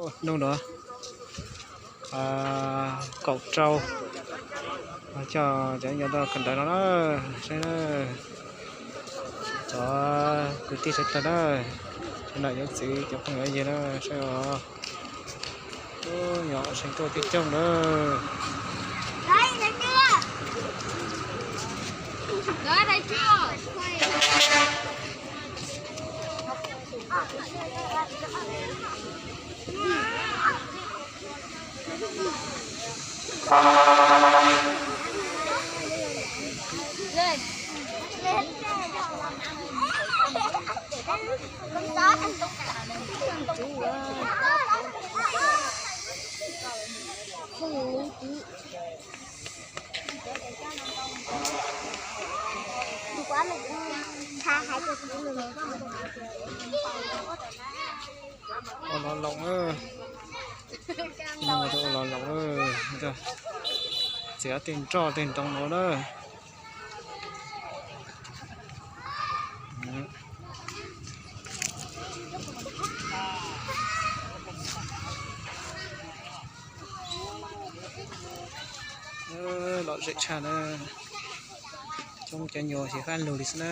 Hnub no kaum rau, coj cov nyob tau kawm ntawv no na, saib na, cov kwv tij sawv daws na, cov nam cov txiv cov phooj ywg na, saib os. Nyob see tuaj tib coog na. Ua los loos, ua los loos, txiav tej nroj tej ntoo no na. Lom zem tshaj na, coob cov nyuag xyiv fab lug li xwb na.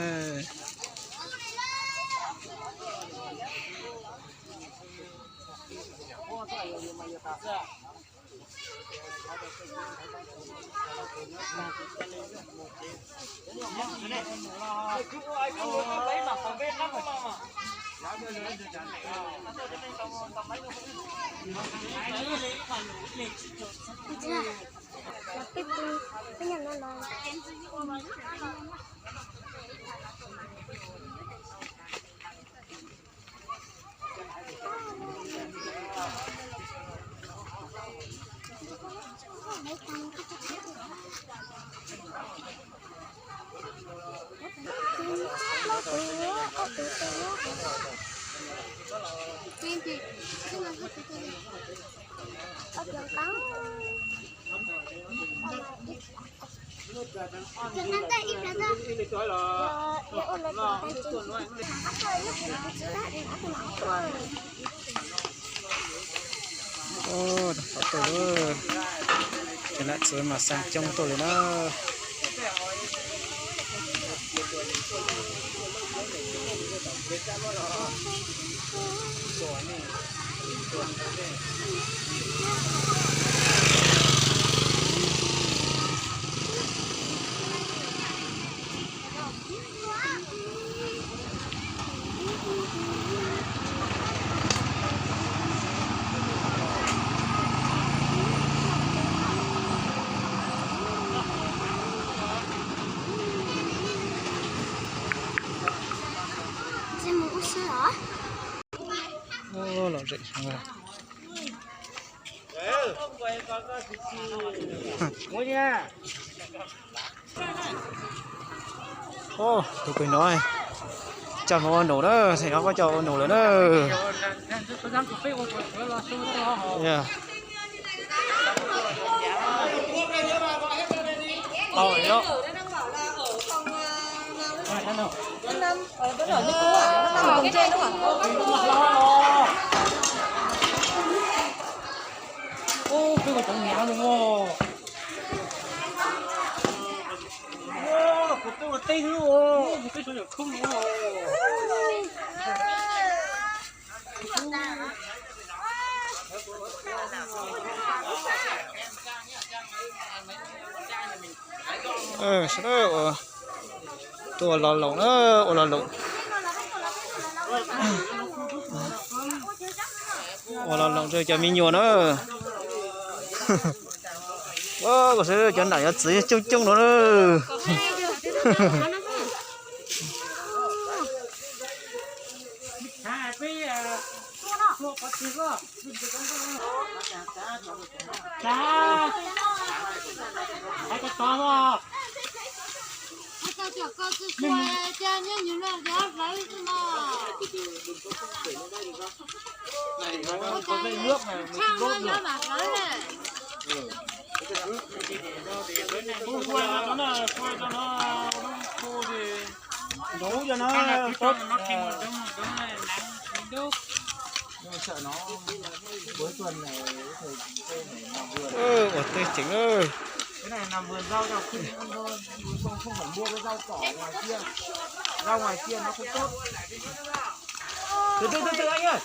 Cov nam txiv mas xaa coob tuaj li na. Lom zem. Tus pem no coj mus ua nus na, thaum no koj coj ua nus lawm na. Sawv daws ua, tuaj ua los loos na, ua los loos. Ua los loos rau cov me nyuam na. Ua, kuv saib cov nam cov txiv coob coob no na. Ua teb tseem lawm. Cái này làm vườn rau cho khi ăn thôi. Không, không phải mua cái rau cỏ ở ngoài kia. Rau ngoài kia nó không tốt. Từ từ, từ từ anh ơi.